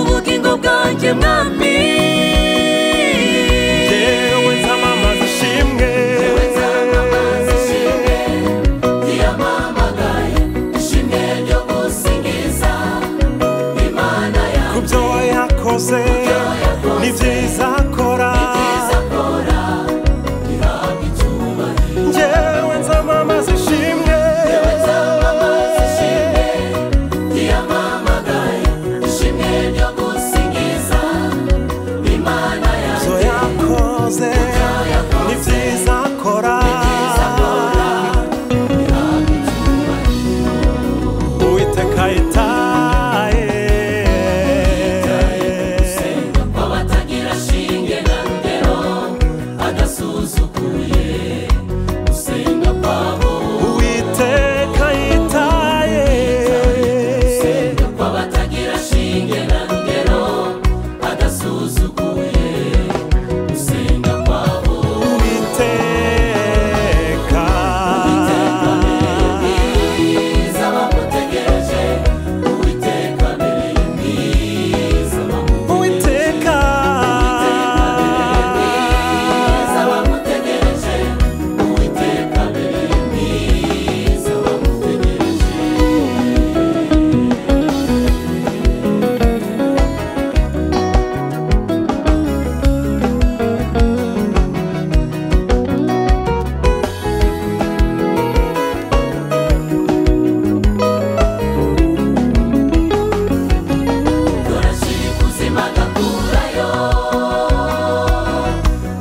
Ubugingo bwanjye mwami. Jyewe nzamamaza ishimwe. Jyewe nzamamaza ishimwe ryiyamamagaye, ishimwe ryo gusingiza Imana yanjye. Ku byo yakoze ni byiza akora, ibyiza akora bihabwa icyubahiro. Jyewe nzamamaza ishimwe. Jyewe nzamamaza ishimwe ryiyamamagaye, ishimwe ryo gusingiza Imana Ibyo yanjye. yakoze ni byiza akora, ibyiza akora bihabwa icyubahiro. Uwiteka yitaye Gusenga kw'abatagira shinge na rugero, adasuzuguye gusenga kwabo. Uwiteka yitaye Gusenga kw'abatagira shinge na rugero, adasuzuguye gusenga kwabo. Uwiteka Uwiteka abereye mwiza abamutegereje, Uwiteka abereye mwiza abamutegereje. Uwiteka Uwiteka abereye mwiza abamutegereje, Uwiteka abereye mwiza abamutegereje. Dore ashyira ikuzimu agakurayo,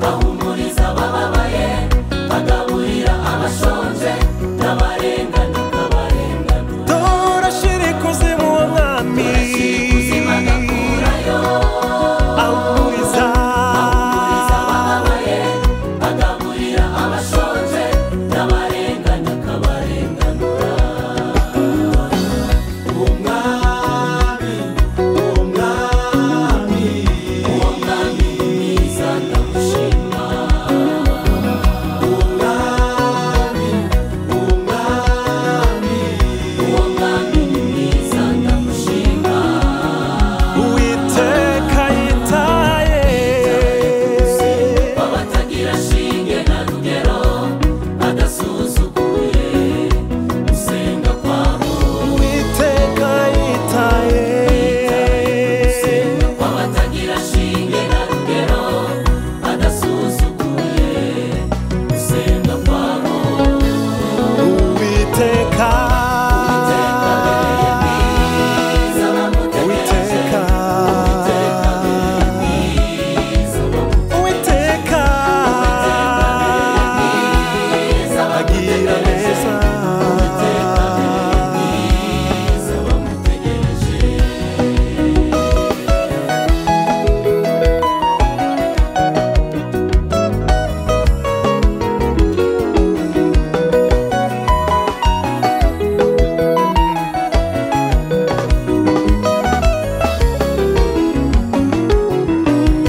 ahumuriza abababaye, agaburira abashonje, n'abarengana akabarenganura. Dore ashyira ikuzimu uwo mwami. Ashyira ikuzimu agakurayo, ahumuriza ahumuriza abababaye, agaburira abashonje, n'abarengana akabarenganura. Umwami, umwami, Uwo mwami ni mwiza ndamushima. Umwami, umwami, Uwo mwami ni mwiza ndamushima. Uwiteka yitaye Kw'abatagira shinge na rugero, adasuzuguye gusenga kwabo. Uwiteka yitaye Gusenga kw'abatagira shinge na rugero, adasuzuguye gusenga kwabo. Uwiteka Uwiteka abereye mwiza abamutegereje, Uwiteka Uwiteka abereye mwiza abamutegereje. Uwiteka Mwiza agira abamutegereje, neza. Uwiteka abereye mwiza abamutegereje.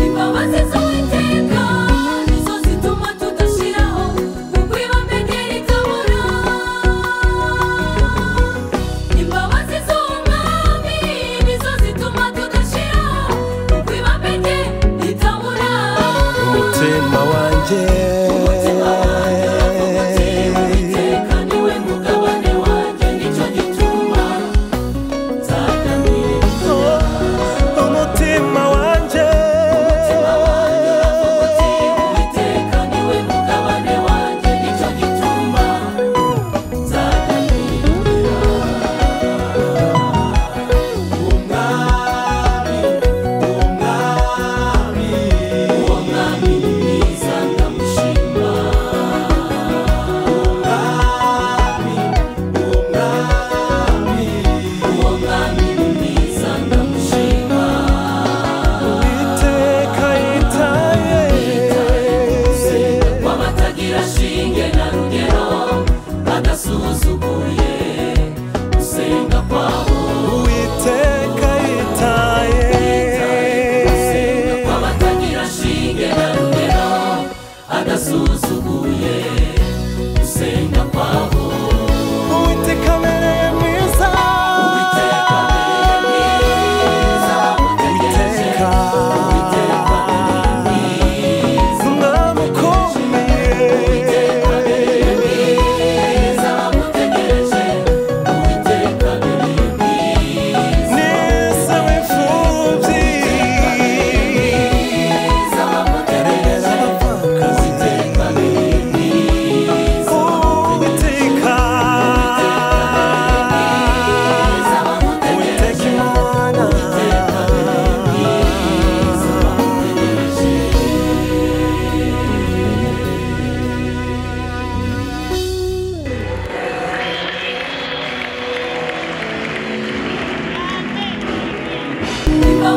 Imbabazi z'Uwiteka nizo zituma tudashiraho, kuko ibambe ritabura. Imbabazi z'Umwami nizo zituma tudashiraho, kuko ibambe ritabura. Umutima wanjye Umutima wanjye uravuga uti, Uwiteka niwe mugabane wanjye, nicyo gituma nzajya mwiringira. Umutima wanjye Umutima wanjye uravuga uti, Uwiteka niwe mugabane wanjye, nicyo gituma nzajya mwiringira. Umwami, umwami, Uwo mwami ni mwiza ndamushima.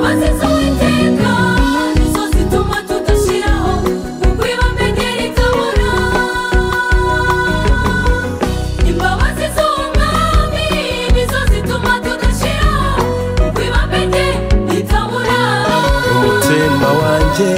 Imbabazi z'Uwiteka nizo zituma tudashiraho, kuko ibambe rye ritabura. Imbabazi z'Umwami nizo zituma tudashiraho, kuko ibambe rye ritabura. Umutima wanjye